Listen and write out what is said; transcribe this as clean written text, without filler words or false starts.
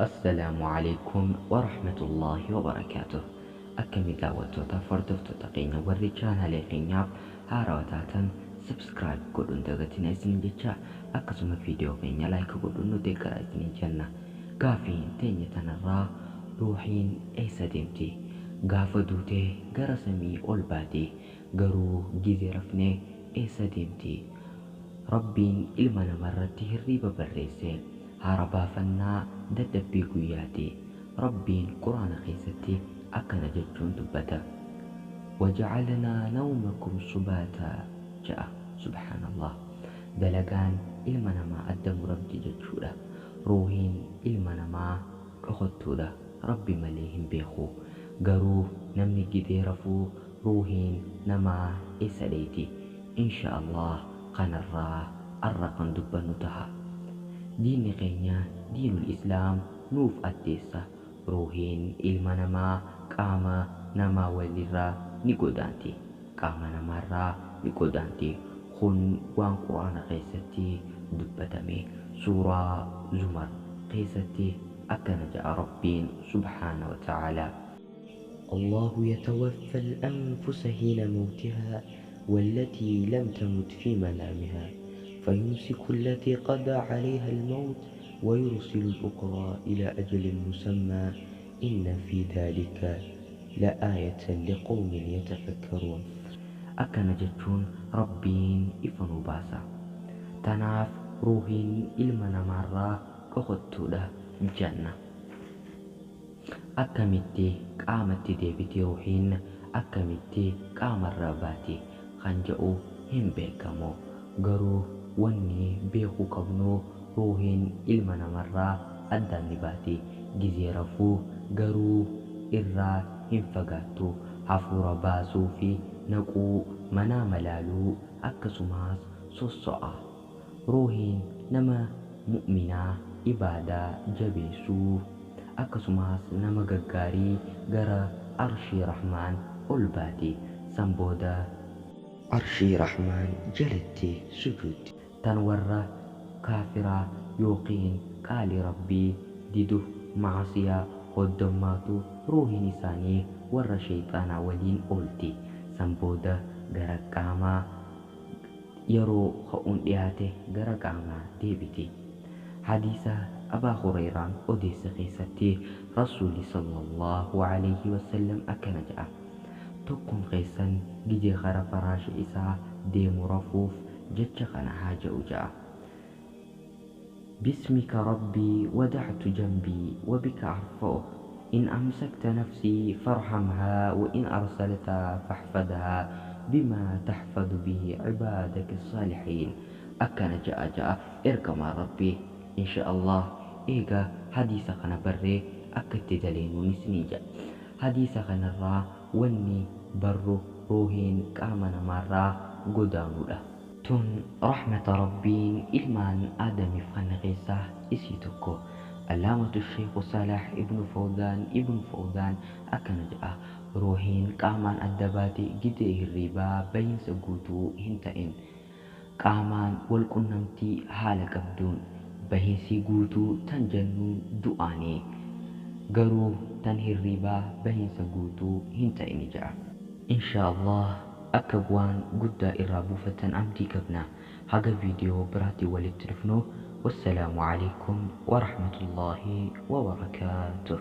Assalaamu alaikum warahmatullaahi wabarakaatuh. Akkami daawwattootaaf hordoftoota keenya warri chaanalee keenyaaf haarawaa taatan, subscribe godhuun dagatina isin jecha, akkasuma viidiyoo keenya like godhuun nu deeggaraa isin jenna. Gaafiin teenya tanarraa, ruuhiin eessa deemti? Gaafa duutee gara samii ol baate, garuu gizee rafnee eessa deemti? Rabbiin ilma namarratti hirriiba barreesse, haara baafannaa dadhabbii guyyaati. Rabbiin Quraana keessatti akkana jechuun dubbata: "Wajacalnaa nawmakum subaataa" ja'a. Subhaanallah, dalagaan ilma namaa adda muramti jechuudha. Ruuhiin ilma namaa dhokattuudha, Rabbi malee hin beeku. Garuu namni gidee rafuu ruuhiin namaa eessa dheeyti? Insha Allah kanarraa arra kan dubbannu taha. Diinni keenya diinul Islaam nuuf addeessa, ruuhiin ilma namaa qaama namaa walirraa ni godaanti, qaama namaarraa ni godaanti. Kun waan Quraana keessatti dubbatame. Suuraa Zumar keessatti akkana ja'a Rabbiin subhaana wa ta'aalaa: الله يتوفى الأنفس حين موتها والتي لم تمت في منامها فيمسك التي قضى عليها الموت ويرسل الأخرى إلى أجل مسمى إن في ذلك لآية لقوم يتفكرون. Akkana jechuun Rabbiin ifa nu baasa. Tanaaf ruuhiin ilma namaarraa dhokattuudha jenna. Akkamitti qaamatti deebiti ruuhiin? Akkamitti qaamarraa baati kan jedhu hin beekamu. Garuu wanni beekuu qabnu, ruuhiin ilma namarraa addaan ni baati gizee rafuu, garuu irraa hin fagaattu. Hafuura baasuu fi naquu, manaama laaluu, akkasumas sosso'a. Ruuhiin nama mu'minaa ibaadaa jabeessuu, akkasumas nama gaggaarii gara arshii Rahmaan ol baati. San booda arshii Rahmaan jalatti sujuuddi. Tan warra kaafiraa yookiin qaalii Rabbii didu, maasiyaa hoddommaatu, ruuhiin isaanii warra sheyxaanaa waliin oolti. San booda gara qaamaa yeroo ka'uun dhiyaate gara qaamaa deebiti. Hadiisa Abaa Hureyraan odeesse keessatti Rasuuli sallallahu alayhi wasallam akkana jedha: "Tokkoon keessan gizee kara faraasha isaa deemu rafuuf jecha kana haa jedhu" ja'a: "باسمك ربي وضعت جنبي وبك أرفعه، إن أمسكت نفسي فارحمها وإن أرسلتها فاحفظها بما تحفظ به عبادك الصالحين." Akkana ja'a ja'a ergamaa Rabbii. Insha Allah eega hadiisa kana barree akka itti daleenuunis ni ja'a. Hadiisa kanarraa wanni barru ruuhiin qaama namaarraa godaanuudha. Tun rahmata Rabbiin ilmaan Aadamiif kanna keessaa isii tokko. Allaamatu Sheekhu Salah ibnu Fawzaan ibnu Fawzaan akkana jedha: Ruuhiin qaamaan adda baate gidee hirriibaa bahiinsa guutuu hin ta'in, qaamaan wal qunnamtii haala qabduun. Bahiinsi guutuu tan jennuun du'aanii, garuu tan hirriibaa bahiinsa guutuu hin ta'in jedha. Insha Allah akka bu'aan guddaa irraa buufatan abdii qabna. Haga viidiyoo biraatiin walitti dhufnu, wassalaamu alaikum warahmatullaahi wabarakaatuh.